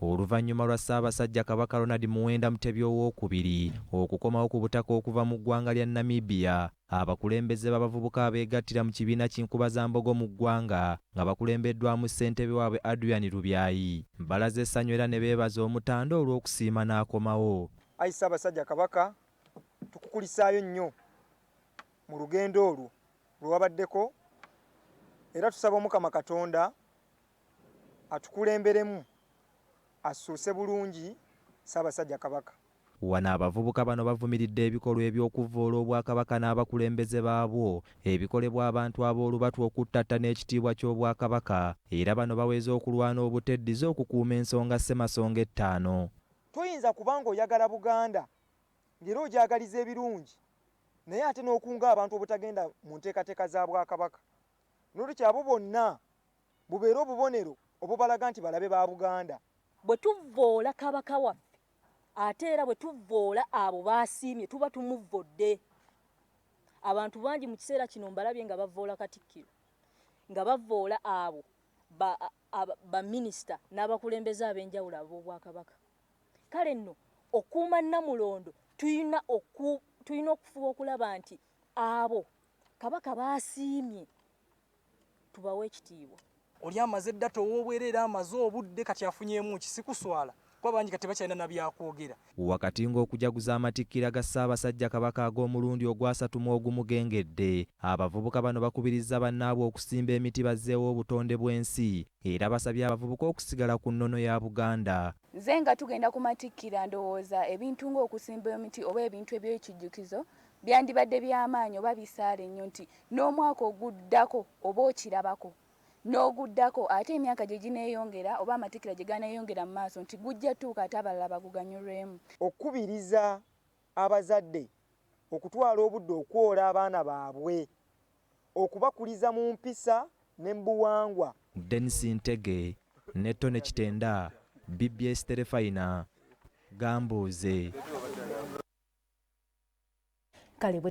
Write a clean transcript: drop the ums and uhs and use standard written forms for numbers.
Oluvannyuma lwa Ssaabasajja Kabaka Ronald Muwenda Mutebi Owookubiri okukomawo ku butaka okuva mu ggwanga lya Namibia, abakulembeze b'abavubuka abeegattira mu kibiina ki Nkubazambogo mu ggwanga nga bakulembeddwamu ssentebe waabwe Adrian Lubyayi balaze essanyu era ne beebaza Omutanda olw'okusiima n'akomawo. Ayi Ssaabasajja Kabaka, tukukulisaayo nnyo mu lugendo olwo lwe wabaddeko era tusaba Omukama Katonda atukulemberemu assuuse bulungi Ssaabasajja Kabaka. Wano abavubuka bano bavumiridde ebikolwa eby'okuvvoola Obwakabaka n'abakulembeze baabwo ebikolebwa abantu ab'olubatu okuttattana ekitiibwa ky'Obwakabaka era bano baweze okulwana obuteddiza okukuuma ensonga Ssemasonga ettaano. Toyinza kuba ng'oyagala Buganda ng'era ogyagaliza ebirungi naye ate n'okunga abantu obutagenda mu nteekateeka za Bwakabaka. Noolwekyo abo bonna bubeere obubonero obubalaga nti balabe ba Buganda. Bwe tuvvoola Kabaka waffe ate era bwe tuvvoola abo b'asiimye tuba tumuvvodde. Abantu bangi mu kiseera kino mbalabye nga bavvoola Katikkiro, nga bavvoola abo baminisita n'abakulembeze ab'enjawulo ab'Obwakabaka. Kale nno okuuma Nnamulondo tulina okufuba okulaba nti abo Kabaka b'asiimye tubawe ekitiibwa. Oli amaze data ow'obwereere amaze obudde kati afunyeemu ki? Sikuswala kuba bangi kati tebakyalina na byakwogera. Wakati ng'okujaguza amatikkira ga Ssaabasajja Kabaka ag'omulundi ogwasatu mu ogumu gengedde, abavubuka bano bakubirizza bannaabwe okusimba emiti bazzeewo obutonde bw'ensi era basabye abavubuka okusigala ku nnono ya Buganda. Nze nga tugenda ku matikkira ndowooza ebintu ng'okusimba emiti oba ebintu eby'ekijjukizo byandibadde by'amaanyi oba bisaale nnyo nti n'omwaka oguddako oba okirabako n'oguddako ate emyaka gye gineeyongera oba amatikkira gye ganeeyongera mu maaso nti gujja tuuka ate abalala baguganyulwemu. Okukubiriza abazadde okutwala obudde okwola abaana baabwe, okubakuliza mu mpisa ne mu buwangwa. Denis Ntege ne Tony Kitenda, BBS Terefayina, Gambuuze. Kale bwe